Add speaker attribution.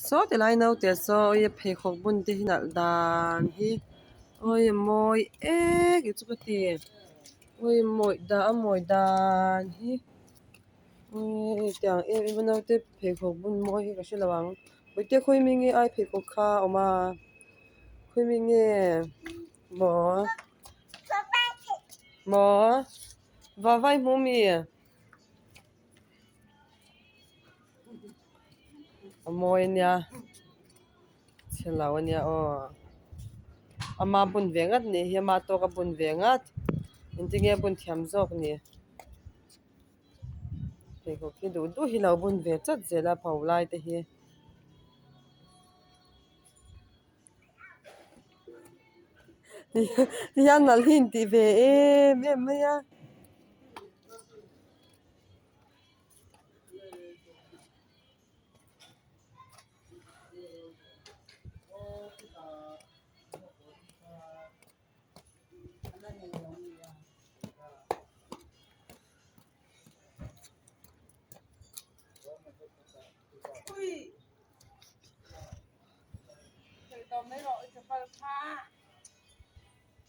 Speaker 1: Saw ti lai naute saw awii a pheikhawk bun te hi nalh dan hi awii a mawi ek hi chu ka ti awii a mawi dan a mawi dan hi awii tiang em em a naute pheikhawk bun mawi hi ka hre lo ang bawihte khawi mi nge ai pheikhawk kha a awm a khawi mi nge maw maw vavai hmu mi. A mawi ania chhe lo ania aw ama bun ve ngat nih hi ama tawk a bun ve ngat engtin nge a bun thiam zawk ni pheikhawk hi duh duh hi lo bun ve chat zel a pho lai te hi. Tihian nalh hi intih ve em em mai a.